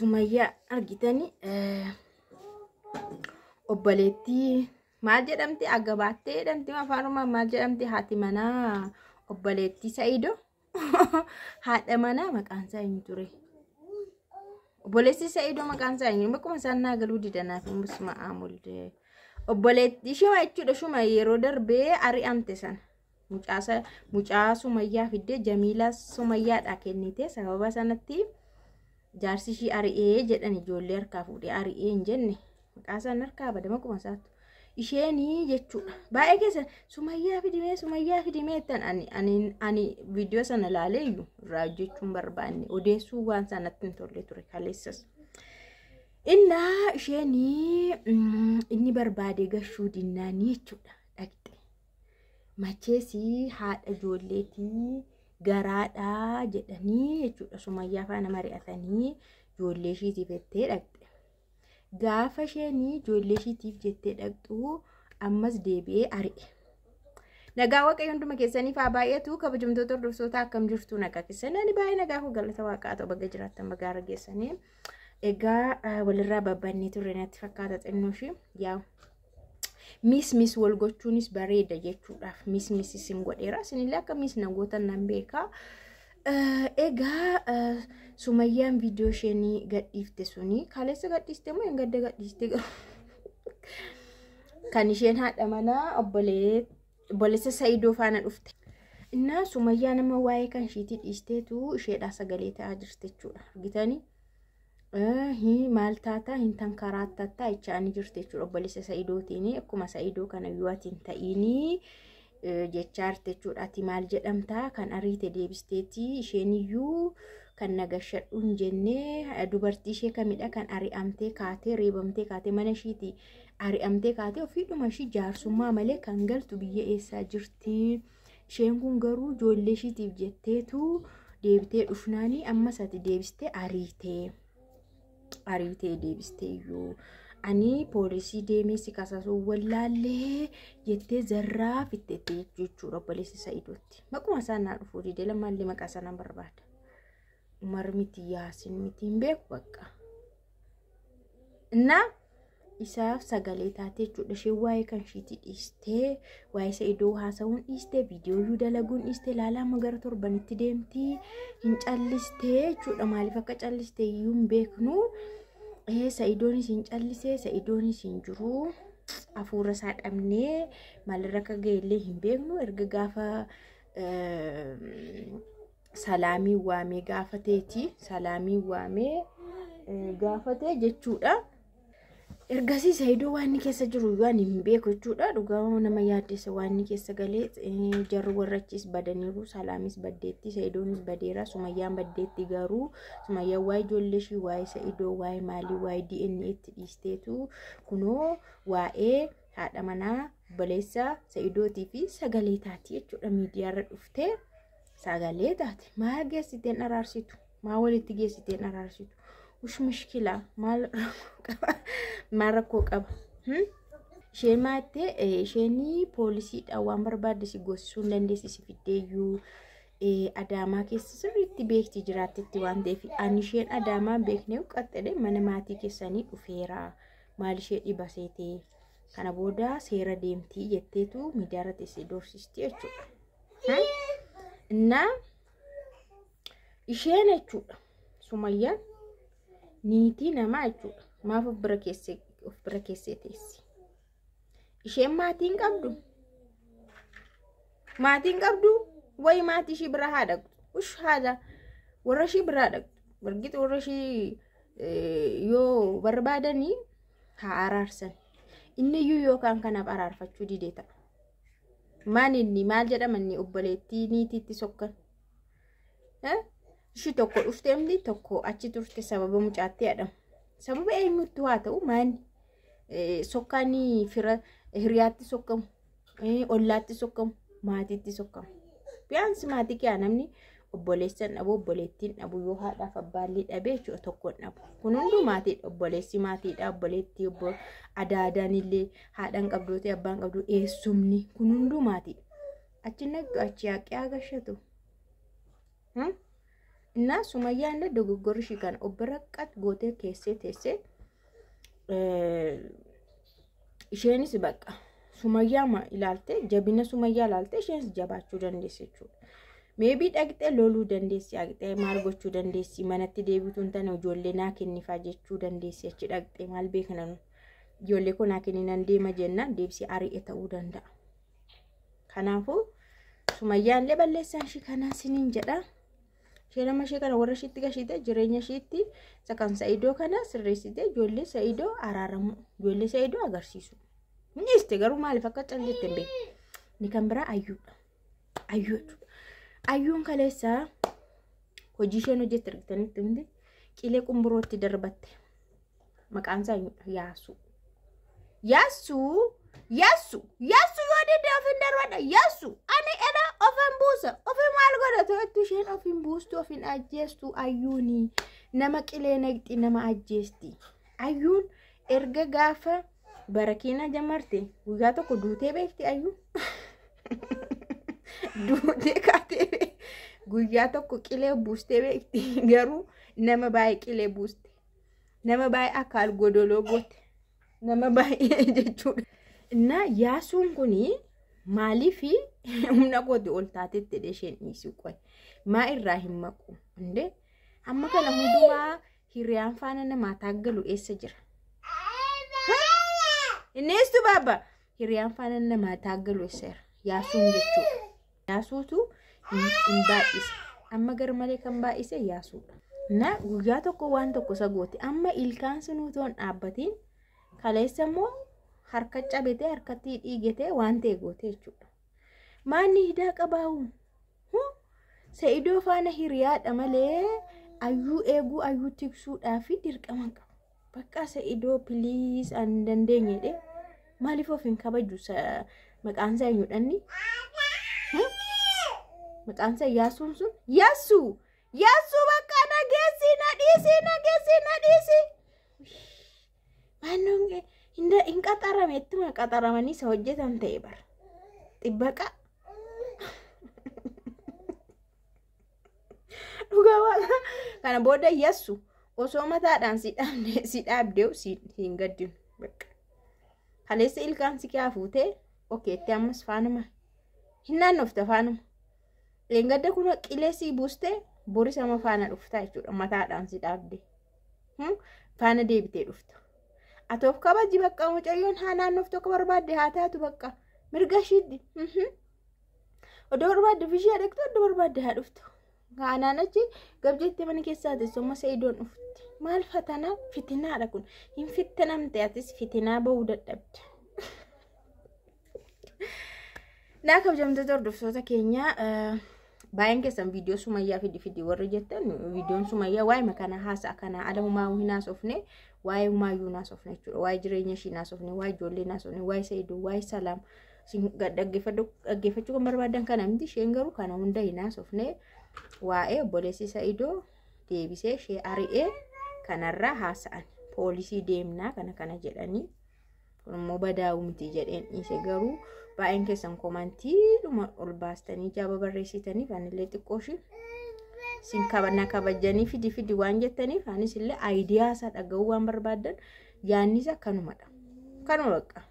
Sumayyaa argitanii obboleettii maal jedhamti agabaattee jedhamti afaan oromoo maal jedhamti haati manaa obboleettii Sa'iidoo haadha manaa maqaan isaa eenyu ture? Obboleessi Sa'iidoo maqaan isaa eenyu? Bakkuma isaan naa galuu didanaaf musuma aamulde. Obboleettii shuma jechuudha shuma yeroo darbee ari'amte sana. Mucaa Sumayyaa fiddee Jamiilaa Sumayyaadhaa kennite sababa sanatti jaarsi ishii ari'ee jedhan ijoollee harkaa fuudhee ari'ee hin jenne maqaa isaan harkaa bada maquma isaatu. Isheenii jechuudha. Baay'ee keessa Sumayyaa fidimee Sumayyaa fidimee jettan ani ani ani viidiyoo sana ilaalee iyyuu irraa hojjechuun barbaanne odeessuu waan sanatti hin tolle ture kaleessas. Innaa isheenii inni barbaade gashuu dinnaanii jechuudha dhaqxe. Macheesii haadha ijoolleetii garaadhaa jedhanii jechuudha Sumayyaa faana mari'atanii ijoollee ishiitiif jettee dhaqxe. Gaafa isheen ijoollee ishiitiif jettee dhaqxu ammas deebi'ee ari'e. Nagaa Waaqayyo hunduma keessaniif haa baay'atu kabajamtoota hordoftoota akkam jirtu nagaa keessan ani baay'ee nagaa koo galata waaqaa ta'u baga jiraattan baga har'a geessanii. Egaa walirraa babbannee turre natti fakkaata xinnoo ishii yaa miis miis wal gochuunis bareeda jechuudhaaf miis miis isin godheera isinillee akka miis na gootan nan beeka. Egaa Sumayyaan viidiyoo isheen gadhiifte suni kaleessa gadhiiste moo hin gadda gadhiiste garuu kan isheen haadha manaa obboleessa Sa'idoo faana dhufte. Innaa Sumayyaa nama waa'ee kan ishiitii dhiisteetu isheedhaa sagalee ta'aa jirti jechuudha. Argitanii? Maal taataa hin tankaraattattaa jechaa ni jirti jechuudha obboleessa Sa'idootiin akkuma Sa'idoo kana yoo ati hin ta'iinii jechaa jirti jechuudha. Ati maal jedhamtaa kan ariite deebisteetii isheen iyyuu kan nagashadhu hin jennee dubartii ishee kamidha kan ari'amtee kaatee reebamtee kaatee mana ishiitii ari'amtee kaatee ofiidhuma ishii jaarsummaa malee kan galtu biyya eessaa jirti. Isheen kun garuu ijoollee ishiitiif jetteetu deebitee dhufnaanii ammas ati deebistee ariitee. Ariitee deebistee iyyuu ani poolisii deemee si kasasuu wallaallee jettee zarraa fitteetti jechuudha obboleessi Sa'idootti. Maquma isaan naa dhufuu didee lammaallee maqaa isaa nan barbaada. Umar miti Yaasin miti hin beeku bakka. Innaa isaaf sagalee taatee jechuudha. Isheen waa'ee kan ishiitii dhiistee waa'ee Sa'idoo haasa'uun dhiistee viidiyooyyuu dalaguun dhiistee ilaalaa amma gara torbanitti deemtii hin callistee jechuudha. Maaliif akka callistee iyyuu hin beeknu. Sa'idoonis hin callisee Sa'idoonis hin jiru. Hafuura isaa dhabnee maalirra akka ga'e illee hin beeknu. Erga gaafa salaamii waamee gaafateeti salaamii waamee gaafatee jechuudha. Ergasii Sa'idoo waan inni keessa jiru iyyuu ani hin beeku jechuudha. Dhugaa nama yaaddessa waan inni keessa galee jarri warra achiis badaniiru. Salaamis baddeetti, Sa'idoonis badeera, Sumayyaan baddeetti garuu Sumayyaan waa'ee ijoollee ishii, waa'ee Sa'idoo, waa'ee maalii, waa'ee DNA itti dhiisteetu kunoo waa'ee haadha manaa obboleessa Sa'idootii fi sagalee taati jechuudha. Miidiyaarra dhuftee sagalee taati. Maal geessiteen araarsitu? Maal walitti geessiteen araarsitu? Ush mushkila maal qaba? Maal rakkoo qaba? Isheen maattee isheen poolisiidha waan barbaadde si goosisuu hin dandeessi si fiddeeyyuu Adaamaa keessa sirriitti beekti jiraattetti waan ta'eef ani isheen Adaamaa beeknee qaxxadhe mana maatii keessanii dhufeera maal ishee dhiba seetee kana booda seera deemtii jetteetu miidiyaa irratti si doorsisti jechuudha. Innaa isheen jechuudha Sumayyaan niitii namaa jechuudha. Maaf of bira keessee of bira keessee teessi? Isheen maatii hin qabdu. Maatii hin qabdu wayi maatii ishii bira haa dhaqxu. Ush haadha warra ishii bira haa dhaqxu. Bargit warra ishii yoo barbaadanii haa araarsan. Inni iyyuu yookaan kanaaf araarfachuu didee ta'a. Maan inni maal jedhama inni obboleettii niitiitti sokkan. Ishii tokko dhufteemni tokko achi turte sababa mucaatti jedhamu. Sababa eenyuttu haa ta'u maanni sokkaan fira hiriyaatti sokkamu, ollaatti sokkamu, maatiitti sokkamu. Biyaansi maatii kee namni obboleessa hin dhabu, obboleettiin dhabu yoo haadhaaf abbaallee dhabee jechuudha tokko hin dhabu. Kun hunduu maatiidha. Obboleessi maatiidha. Obboleettii obbo adaadaan illee haadhaan qabduu abbaan qabdu eessumni kun hunduu maatiidha. Achi naqxu achi haqee haa gashatu. Innaa Sumayyaan illee dogoggorri ishii kana of bira qat gootee keessee teessee isheenis bakka Sumayyaa ilaaltee, jabina Sumayyaa ilaaltee isheenis jabaachuu dandeessi jechuudha. Meebii dhaqxee loluu dandeessi, dhaqxee maal gochuu dandeessi, manatti deebituu hin taane ijoollee naa kennifaa jechuu dandeessi. Achi dhaqxee maal beekna nu, ijoollee koo naa kenni nan deema jennaan deebisee ari'e ta'uu danda'a. Kanaafuu Sumayyaan illee balleessaan ishii kanaa siniin jedha. Isheen amma ishee kana warra ishiitti gashite, jireenya ishiitti isa kan Sa'idoo kana sirreessite, ijoollee Sa'idoo araaramu, ijoollee Sa'idoo agarsiisu. Dhiiste garuu maaliif akka cal jette hin beeku. Inni kan biraa Ayyuudha. Ayyuu jechuudha. Ayyuun kaleessaa hojii isheen hojjette argitanitti hundi qilee qumburootti darbatte. Maqaan isaa eenyudha? Yaasuu. Yaasuu! Yaasuu! Yaasuu yoo didde ofiin darbadha. Yaasuu! Ani edha ofin buusa. Ofin maal godha to'attu isheen ofin buustu, ofin ajjeestu. Ayyuuni nama qilee naqxi, nama ajjeesti. Ayyuun erga gaafa barakiina jamarte guyyaa tokko duutee beekti Ayyuun. Duutee kaatee guyyaa tokko qilee buustee beekti, garuu nama baay'ee qilee buuste. Nama baay'ee akka algodoloo goote. Nama baay'ee jechuudha. Innaa Yaasuun kuni maaliif humna kooti ol taatetti jedhee isheen dhiisuu qoy. Maa irraa hin maqu? Indee amma kana hundumaa hiriyaan faana namaa taaggalu eessa jira? Inneestu baaba hiriyaan faana namaa taaggalu eessa jira? Yaasuun jechuudha. Yaasuutu hin baay'ise. Amma gar malee kan baay'ise Yaasuudha. Na guyyaa tokko waan tokko isa goote, amma ilkaan sunuu toon dhaabbatiin kaleessa immoo harka cabete, harkatti dhiigete waan ta'e goote jechuudha. Maanni hidaa qabaa'u? Sa'idoo faana hiriyaadha malee Ayyuu eeguu, Ayyuu tiksuudhaa fi dirqama hin qabu. Bakka Sa'idoo please ani hin dandeenye jedhee maaliif of hin kabaju? Maqaan isaa eenyudhanni? Maqaan isaa Yaasuun sun, Yaasuu! Yaasuu bakka na geessi, na dhiisi, na geessi, na dhiisi. Maannoon hin qaxarame, ittuma qaxaramanii isa hojjetan ta'e bara. Xibbaqa. Dhugaa waaqa kana booda Yassu osoo mataadhaan si dhaabde, si dhaabdee si hin gaddinu. Bakka. Kaleessa ilkaan si kaa fuutee okeetti ammas faanuma hin naannofta faanuma. Dheengadda kun qilee si buustee boris amma faana dhufta jechuudha, mataadhaan si dhaabde. Faana deebitee dhufta. Ati of kabaji, bakka mucayyoon haa naannoftu, akka barbaadde haa taatu, bakka mirga ishiitti. Oddoo barbaadde ofishee haa dhaqxu, oddoo barbaadde haa dhuftu. Kanaan achi gabjettee mana keessaa teessuma Sa'idoon dhufti. Maal fatanaa fitinaadha kun. Hin fittinamte, atis fitinaa bahuu dadhabde. Naa kabajamtoota hordoftoota keenya, baay'een keessan viidiyoo Sumayyaa fidi fidi warri jettan, viidiyoon Sumayyaa waa'ee kana haasa'a, kana ala humaa hin haasofne, waa'ee humaayyuu hin haasofne jechuudha. Waa'ee jireenya ishii hin haasofne, waa'ee ijoollee hin haasofne, waa'ee Sa'idoo, waa'ee Salaam isin dhaggeeffachuu kan barbaadan kana miti. Isheen garuu kana hunda hin haasofne, waa'ee obboleessi Sa'idoo deebisee ishee ari'ee kanarraa haasa'an, poolisii deemnaa kana kana jedhanii, kun immoo badaa'uu miti jedheen dhiise. Garuu baay'een keessan komantiidhuma ol baastanii jaaba barreessitaniif anillee xiqqoo ishii sin na kabajanii fidi fidi waan jettaniif anis illee aayidiyaa isaa dhaga'uu waan barbaaddan yaadni isaa kanumadha. Kanuma bakka.